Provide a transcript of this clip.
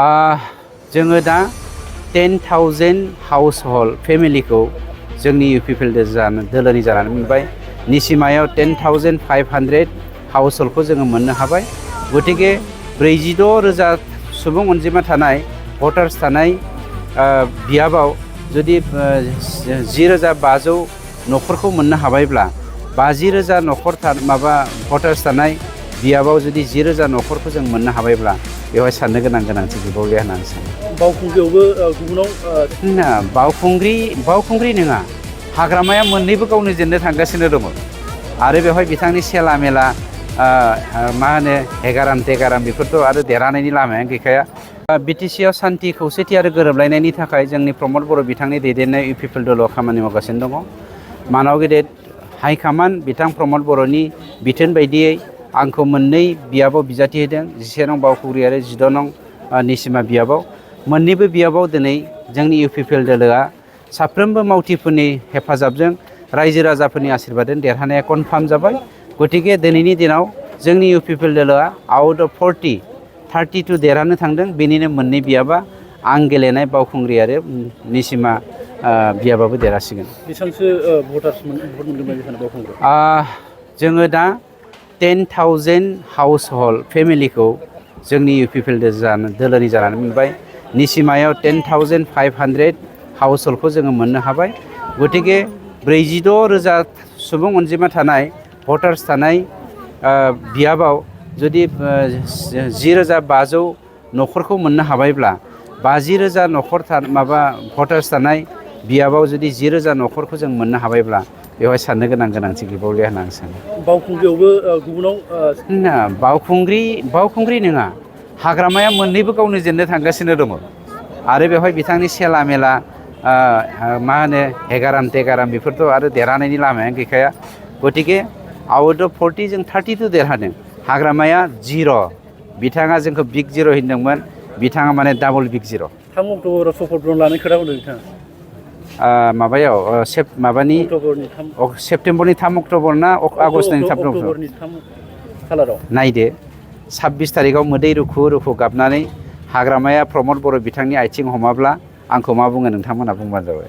जोङो दा 10,000 house hulled फेमिलिखौ जोंनि UPPL दोलोनि जानानै मोनबाय। निसिमायाव 10,500 हाउस हल्डखौ जोङो मोननो हाबाय। गतिके 46,000 सुबुं अनजिमा थानाय भटार्स थानाय बियाबाव जुदि 10,500 न'खरखौ मोननो हाबायब्ला 50,000 न'खर भटार्स थानाय बियाबाव जुदि 10,000 न'खरखौ जों मोननो हाबायब्ला बेवहाय साननो गोनांथि गैबावलिया होननानै सानो। बावखुंग्रियावबो गुबुनाव बावखुंग्रि नङा, हाग्रामाया मोननैबो गावनि जेननो थांगासिनो दङ आरो बेवहाय बिथांनि सेला मेला मा होनो हेगाराम तेगाराम बेफोरथ' आरो देरहानायनि लामायानो गैखाया। BTC आव सान्थि खौसेथि आरो गोरोबलायनायनि थाखाय जोंनि प्रमद बर' बिथांनि दैदेननाय UPPL दलआ खामानि मावगासिनो दङ। मानाव गेदेर हाइकमान्ड बिथां प्रमद बर'नि बिथोन बायदियै आंखौ मोननै बियाबाव बिजाथि होदों, 11 नं बावखुंग्रि आरो 16 नं निसिमा बियाबाव। मोननैबो बियाबाव दिनै जोंनि UPPL दोलोआ साफ्रोमबो मावथिफोरनि हेफाजाबजों रायजो राजाफोरनि आशीर्बादजों देरहानाया कनफार्म जाबाय। गतिके दिनैनि दिनाव जोंनि UPPL दोलोआ आउट अफ 32 देरहानो थांदों। बेनिनो मोननै बियाबा आं गेलेनाय बावखुंग्रि आरो निसिमा बियाबाबो देरहासिगोन। बेसेबांसो भट मोनदों बायदि सानो बावखुंग्रियाव? जोङो दा 10,000 हाउस हल्ड फेमिलिखौ जोंनि UPPL दोलोनि जानानै मोनबाय। निसिमायाव 10,500 हाउस हल्डखौ जोङो मोननो हाबाय। गतिके 46,000 सुबुं अनजिमा थानाय भटार्स थानाय बियाबाव जुदि 10,500 न'खरखौ मोननो हाबायब्ला 50,000 न'खर भटार्स थानाय बियाबाव जुदि 10,000 न'खरखौ जों मोननो हाबायब्ला बेवहाय साननो गोनांथि गैबावलिया होननानै सानो। बावखुंग्रियावबो गुबुनाव बावखुंग्रि नङा, हाग्रामाया मोननैबो गावनि जेननो थांगासिनो दङ आरो बेवहाय बिथांनि सेला मेला मा होनो हेगाराम तेगाराम बेफोरथ' आरो देरहानायनि लामायानो गैखाया। गतिके आउट अफ 40 जों 32 देरहादों। हाग्रामाया 0, बिथाङा जोंखौ बिग 0 होनदोंमोन, बिथाङा माने डाबल बिग 0। 3 अक्ट'बराव शपथ लानाय खोथा बुंदों बिथाङा। माबायाव सेप्तेम्बरनि 3 अक्ट'बर ना आगष्टनि 3 अक्ट'बर? 3 खालाराव नायदो 26 थारिखआव मोदै रुखु रुखु गाबनानै हाग्रामाया प्रमद बर' बिथांनि आथिं हमाब्ला आंखौ मा बुङो नोंथांमोनहा बुंबानो जाबाय।